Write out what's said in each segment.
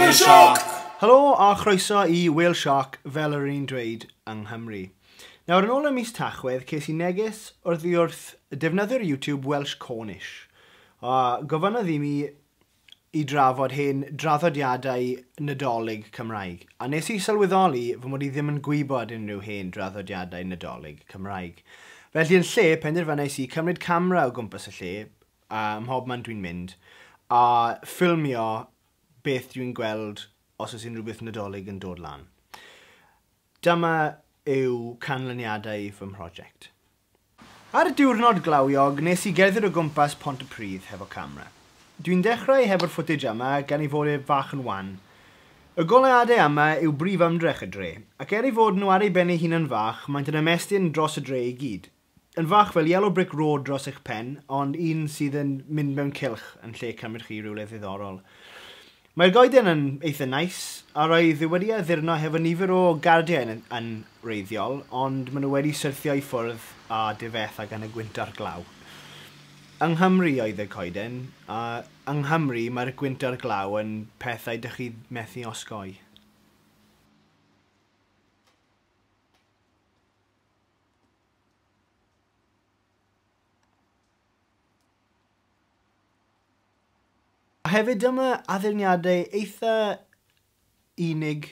Whale Shark! Helo a chroeso i Whale Shark, fel yr un dweud yng Nghymru. Nawr, yn ôl ym mis Tachwedd, ces i neges oddi wrth defnyddwyr YouTube Welsh Cornish. A gofynnodd i mi i drafod hen draddodiadau Nadolig Cymraeg. A nes i sylweddoli fy mod i ddim yn gwybod unrhyw hen draddodiadau Nadolig Cymraeg. Felly yn lle, penderfynais i cymryd camera o gwmpas y lle, a mhob man dwi'n mynd, a ffilmio beth dwi'n gweld os oes unrhyw beth Nadolig yn dod lan. Dyma yw canlyniadau fy mhrosiect. Ar y diwrnod glawiog, nes i gerdded o gwmpas Pontypridd hefo camera. Dwi'n dechrau hefo'r footage yma gan ei fod e fach yn wan. Y goleuadau yma yw brif ymdrech y dre, ac er ei fod nhw ar ei ben ei hunan fach, maent yn ymestyn dros y dre i gyd. Yn fach fel Yellow Brick Road dros eich pen, ond un sydd yn mynd mewn cylch yn lle cymryd chi rhywle ddiddorol. Mae'r goeden yn eitha nice, a roedd e wedi addurno hefo nifer o gardiau yn wreiddiol, ond maen nhw wedi syrthio i ffwrdd a difetha gan y gwynt a'r glaw. Yng Nghymru oedd y coeden, a yng Nghymru mae'r gwynt a'r glaw yn pethau dych chi methu osgoi. A hefyd dyma addurniadau eitha unig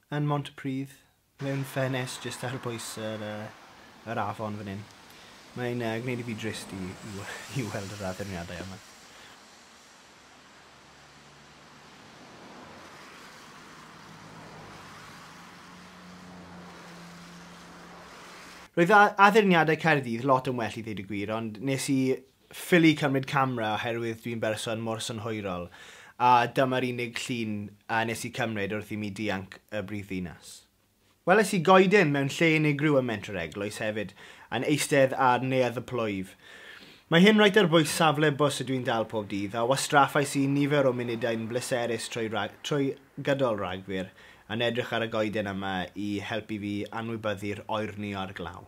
yn Montypridd, mewn ffenest jyst ar bwys yr afon fan hyn. Mae'n gwneud i fi drist i weld yr addurniadau yma. Roedd addurniadau Caerdydd lot yn well i ddweud y gwir, ond nes i ffili cymryd camera oherwydd dwi'n berson mor synhwyrol, a dyma'r unig llun a nes i cymryd wrth i mi dianc y brifddinas. Weles i goeden mewn lle unigryw ym Mhentre Eglwys hefyd, yn eistedd ar neuadd y plwyf. Mae hyn reit ar bwys safle bws ydw i'n dal pob dydd, a wastraffais i nifer o munudau'n bleserus trwy gydol Rhagfyr yn edrych ar y goeden yma i helpu fi anwybyddu'r oerni a'r glaw.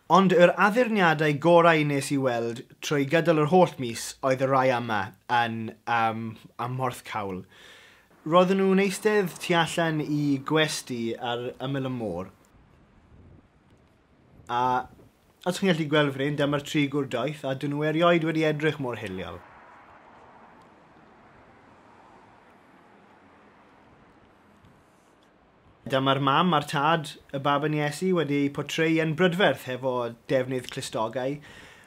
Ond yr addurniadau gorau nes i weld trwy gydol yr holl mis oedd y rai yma yn ym Mhorthcawl. Roedden nhw'n eistedd tu allan i gwesty ar ymyl y môr. A os chi'n gallu gweld fan hyn, dyma'r tri gŵr doeth, a dyn nhw erioed wedi edrych mor hiliol. Dyma'r mam a'r tad, y baban Iesu, wedi eu portreu yn brydferth hefo defnydd clustogau.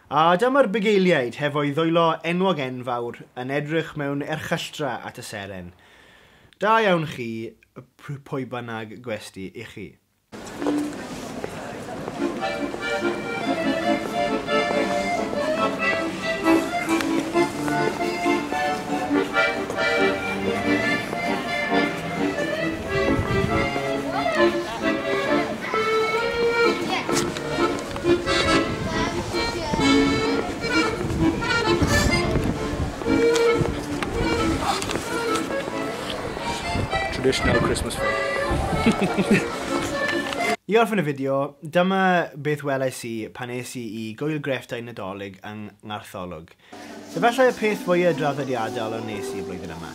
A dyma'r bugeiliaid hefo'i ddwylo enwog enfawr yn edrych mewn erchylltra at y seren. Da iawn chi, pwy bynnag gwesty i chi. Traditional Christmas food. I orffen y fideo, dyma beth welais i pan es i i Gŵyl Grefftau Nadolig yng Nghartholwg. Efallai y peth fwyaf draddodiadol o nes i flwyddyn yma.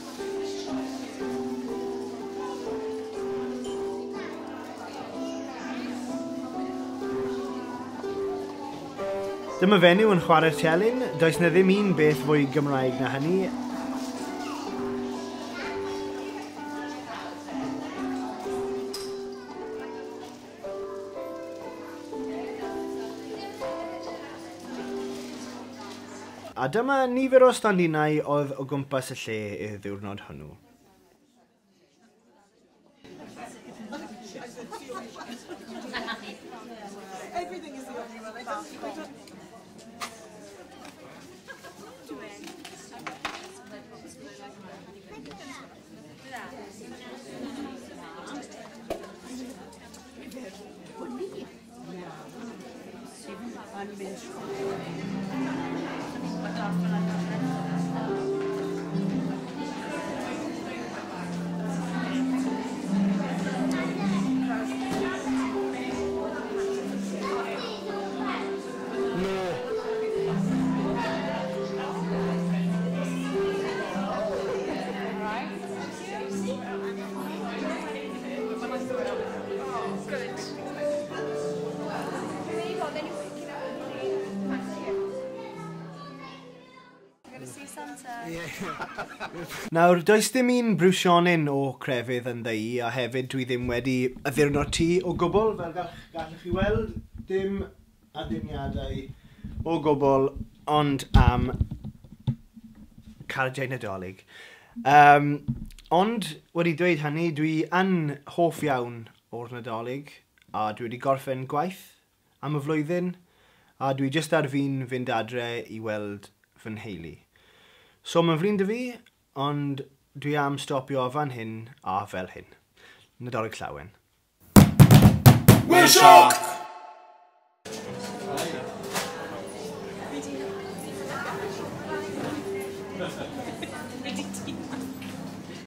Dyma fenyw yn chwarae'r telyn, does na ddim un beth fwy Gymraeg na hynny. A dyma nifer o stondinau oedd o gwmpas y lle y ddiwrnod hwnnw. Everything is the only one. I don't... Nawr, does dim un briwsionyn o crefydd yn ddi, a hefyd dwi ddim wedi addurno tŷ o gwbl, fel gallwch chi weld, dim addurniadau o gwbl, ond am cardiau Nadolig. Ond, wedi dweud hynny, dwi yn hoff iawn o'r Nadolig, a dwi wedi gorffen gwaith am y flwyddyn, a dwi jyst ar fin fynd adre i weld fy nheulu. So mae'n flin 'da fi, ond dwi am stopio fan hyn a fel hyn. Nadolig Llawen. Whale Shark!